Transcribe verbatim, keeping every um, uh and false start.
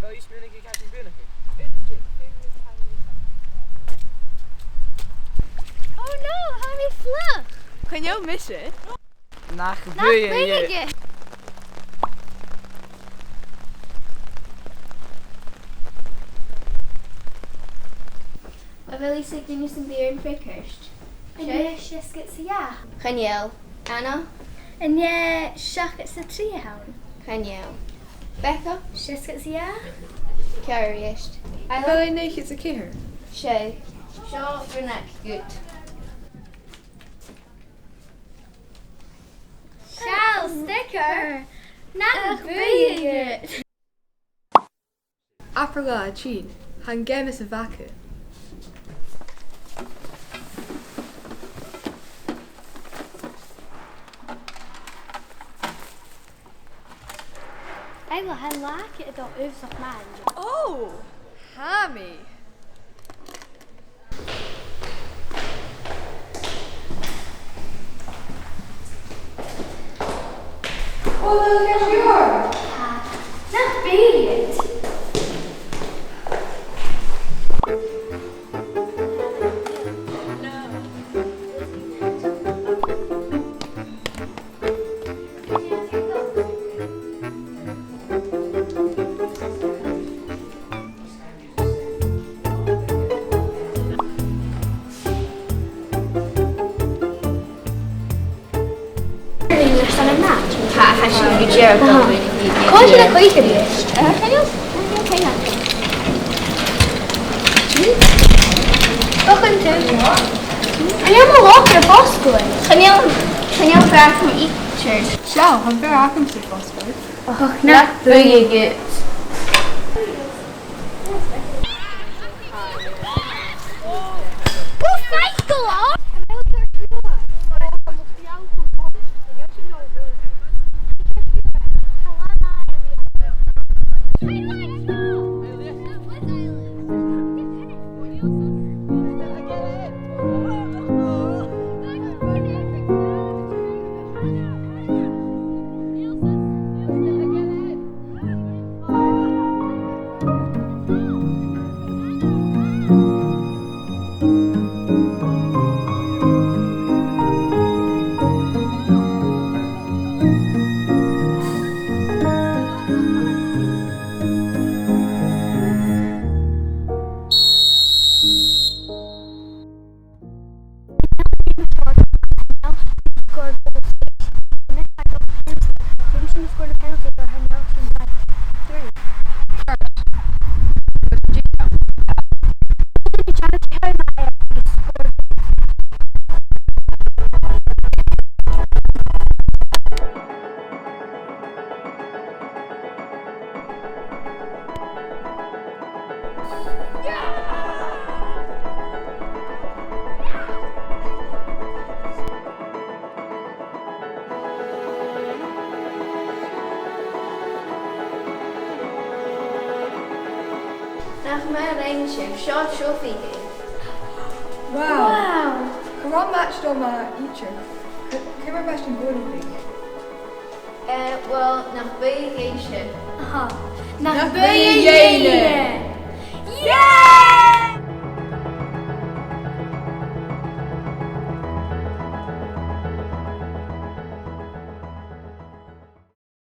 Oh no, tha mi fliuch! Chan eil mise. Nach buidhe. Nach buidhe. A bheil fhios aig duine sam bith air an freagairt? An e seasgad 's a dhà? Chan eil. Anna? An e seachdad 's a trì a th' ann? Chan eil. Becca? Seasgad 's a dhà? Ceithir a-rithist. A bheil e naochad 's a ceithir? Seadh. Seo Rionnag dhut. Seall, sticker! Nach buidhe dhut! Abair latha a' tighinn, tha an geama sa bhaga. Aidh, tha an latha a' dol uabhasach math. Ò, tha mi. Oh, look at you. Nach buidhe dhut. Tha, tha sinn gu dearbh. Aha. Cò tha sinn a' cluich a-rithist? Eh, chan eil, chan eil cuimhne agam. Och, an t-àm. Chan eil mo lochar a' fosgladh. Chan eil, chan eil fear agam idir. Seall, tha fear agamsa a' fosgladh. Och, nach buidhe dhut. Nach math a rinn sibh. Seo, seo figead. Wow. Wow. Cha robh am match dol math idir. Ciamar a bha sibh a' dol? Eh, well, nach buidhe dhutsa. Aha. Nach buidhe dhutsa.